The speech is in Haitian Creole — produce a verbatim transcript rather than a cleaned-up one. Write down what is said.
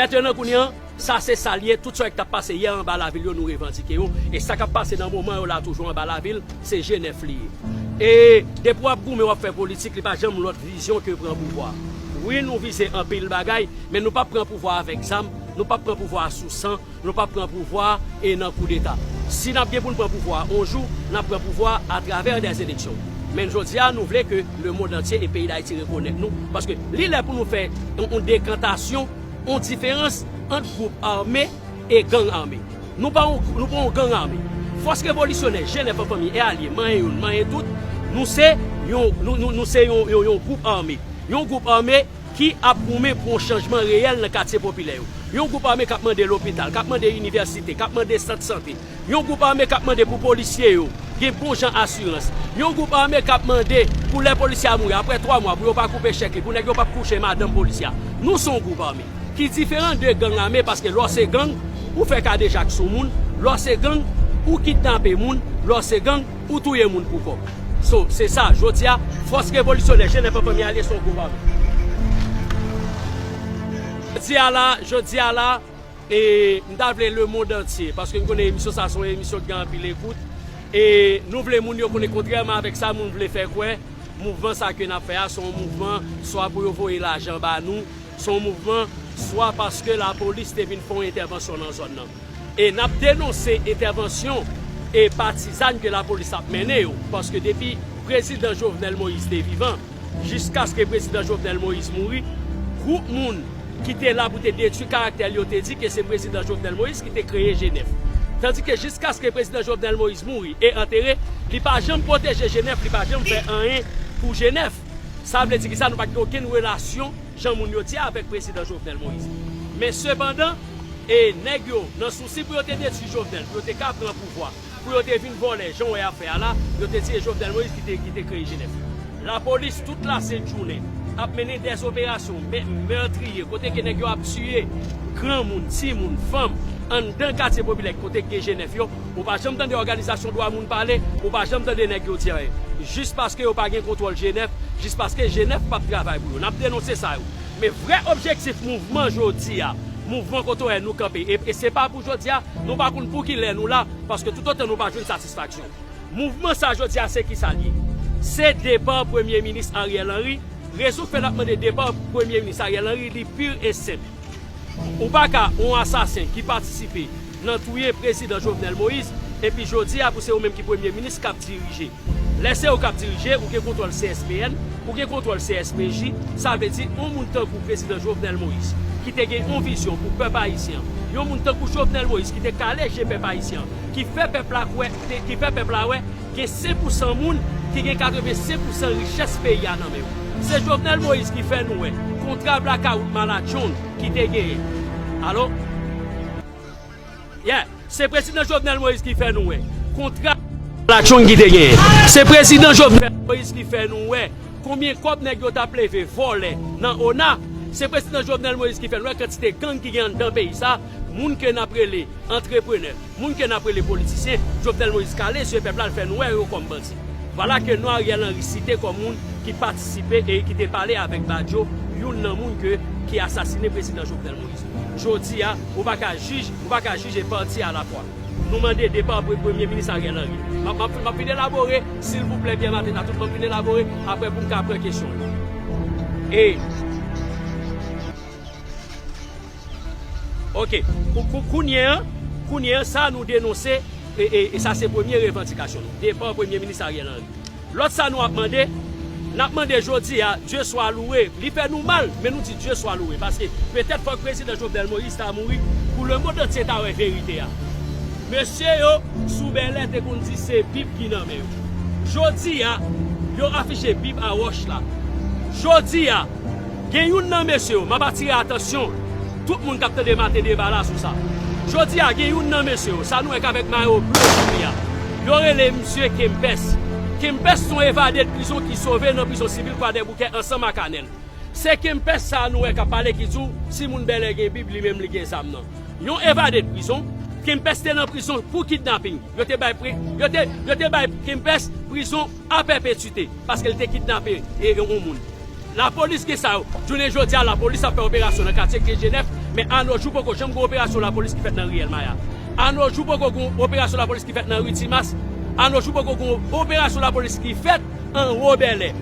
Mentnan kounye a, sa se sa l ye, tout sa yo ki t ap pase yè anba lavil yo, nou revandike yo. E sa k ap pase nan moman yo la toujou anba lavil, se G nèf li ye. E depi w ap goumen, w ap fè politik, li pa janm lòt vizyon ke pran pouvwa. Wi, nou vize anpil bagay, men nou p ap pran pouvwa avèk zam, nou p ap pran pouvwa sou san, nou p ap pran pouvwa e nan koudeta. Si n ap gen pou n pran pouvwa yon jou, n ap pran pouvwa atravè dèz eleksyon. Men jodi a, nou vle ke lemonn antye e peyi Dayiti rekonèt nou, paske li lè pou nou fè yon, yon dekantasyon, yon diferans ant gwoup ame e gang ame. Nou pa yon, nou pa yon gang ame. Fòs revolisyonè, G nèf an fanmi e alye, manyen youn, manyen tout, nou se yon, nou, nou, nou se yon, yon, yon gwoup ame. Yon gwoup ame ki ap goumen pou yon chanjman reyèl nan katye popilè yo. Yon gwoup ame k ap mande lopital, k ap mande inivèsite, k ap mande sant sante. Yon gwoup ame k ap mande pou polisye yo gen bon jan asirans. Yon gwoup ame k ap mande pou lè polisye a mouri, apre twa mwa, pou yo pa koupe chèk li, pou nèg yo p ap kouche madanm polisye a. Nou se yon gwoup ame ki diferan de gang ame, paske lè w se gang, ou fè kadejak sou moun, lè w se gang, ou kidnape moun, lè w se gang, ou touye moun pou kòb. So, se sa, jodi a, fòs revolisyonè, G nèf an fanmi alye se yon gwoup ame. Jodi a la, jodi a la, e, m ta vle lemonn antye, paske m konnen emisyon sa se yon emisyon ki gen anpil ekout. E nou vle moun yo konnen, kontrèman avèk sa moun vle fè kwè, mouvman sa ke n ap fè a, se yon mouvman swa pou yo voye lajan ba nou, se yon mouvman swa paske lapolis te vin fè yon entèvansyon nan zòn nan. E n ap denonse entèvansyon e patizàn ke lapolis ap mennen yo, paske depi prezidan Jovenel Moïse te vivan, jiskaske prezidan Jovenel Moïse mouri, gwoup moun ki te la pou te detwi karaktè l yo te di ke se prezidan Jovenel Moïse ki te kreye G nèf. Tandike jiskaske prezidan Jovenel Moïse mouri e antere, li pa janm pwoteje G nèf, li pa janm fè anyen pou G nèf. Sa vle di ki sa, nou pa t gen okenn relasyon, jan moun yo di, avèk prezidan Jovenel Moïse. Men sepandan, e nèg yo, nan sousi pou yo te detwi Jovenel, pou yo te ka pran pouvwa, pou yo te vin vòlè, jan w wè y ap fè a la, yo te di e Jovenel Moïse ki te, ki te kreye G nèf. Lapolis, tout lasent jounen, ap mennen dèz operasyon, mè-, mètriye, kote ke nèg yo ap tiye granmoun, timoun, fanm, anndan katye popilè, kote ke G nèf yo, ou pa janm tande òganizasyon dwa moun pale, ou pa janm tande nèg yo di anyen. Jis paske yo pa gen kontwòl G nèf, jis paske G nèf p ap travay pou yo. N ap denonse sa yo. Men vrè objektif mouvman jodi a, mouvman kote w wè nou kanpe, e, e se pa pou jodi a, nou pa konn pou ki lè nou la, paske toutotan nou pa jwenn satisfaksyon. Mouvman sa jodi a se ki sa l ye? Se depa Premye Minis Ariel Henry. Rezon k fè n ap mande depa Premye Minis Ariel Henry, li pur e senp. Ou pa ka yon asasen ki patisipe nan touye prezidan Jovenel Moïse, epi jodi a pou se ou menm ki premye minis k ap dirije. Lè se ou k ap dirije, ou gen kontwòl C S P N, ou gen kontwòl C S P J, sa vle di yon moun tankou prezidan Jovenel Moïse, ki te gen yon vizyon pou pèp ayisyen an, yon moun tankou Jovenel Moïse ki te kale je pèp ayisyen an, ki fè pèp la kwè, ki fè pèp la wè, gen senk pousan moun ki gen katrevensenk pousan richès peyi a nan men yo. Se Jovenel Moïse ki fè nou wè kontra blakawout Malatchon ki te genyen. Alo? Yeah, se prezidan Jovenel Moïse ki fè nou wè kontra Malatchon ki te genyen. Se prezidan Jovenel Moïse ki fè nou wè konbyen kòb nèg yo t ap leve vòlè nan ona. Se prezidan Jovenel Moïse ki fè nou wè kantite gang ki gen anndan peyi sa, moun ke n ap rele antreprenè, moun ke n ap rele politisyen, Jovenel Moïse kale zye pèp la, l fè nou wè yo kòm bandi. Vwala ke non Ariel Henry site kòm moun ki patisipe e ki te pale avèk Badio, youn nan moun ke, ki asasine prezidan Jovenel Moïse. Jodi a, ou pa ka jij, ou pa ka jije pati alafwa. Nou mande depa pre-, Premye Minis Ariel Henry. M ap, m ap, m ap fin elabore, silvouplè, Pierre Martin, a tout, m ap fin elabore, apre pou m ka pran kesyon yo. E, oke, kou-, kou-, kounye a, kounye a, sa nou denonse, e, e, e sa se premye revandikasyon nou. Depa Premye Minis Ariel Henry. Lòt sa nou ap mande, n ap mande jodi a, Dieu soit loué. Li fè nou mal, men nou di Dieu soit loué. Paske petèt fòk prezidan Jovenel Moïse ta mouri pou lemonn antye ta wè verite a. Mesye yo sou bèlè te konn di se Bib ki nan men yo. Jodi a, yo afiche Bib a wòch la. Jodi a, gen youn nan mesye yo, m ap atire atansyon tout moun k ap tande maten deba la sou sa. Jodi a, gen youn nan mesye yo, sa nou wè k avèk mayo ble sou li a. Yo rele misye Kempès. Kempès se yon evade de prizon ki sove nan prizon sivil Kwadèboukè ansanm ak Anèl. Se Kempès sa a nou wè k ap pale ki di w si moun bèlè gen Bib, li menm li gen zam nan. Yon evade de prizon, Kempès te nan prizon pou kidnaping. Yo te bay pri-, yo te, yo te bay Kempès prizon a pèpetite, paske l te kidnape e, e yon moun. Lapolis gen sa yo. Jounen jodi a, lapolis ap fè operasyon nan katye K G nèf, Men anojou poko janm gen operasyon lapolis ki fèt nan riyèl Maya. Anojou poko gen operasyon lapolis ki fèt nan ri Timas. Anojou poko gen operasyon lapolis ki fèt anwo Bèlè.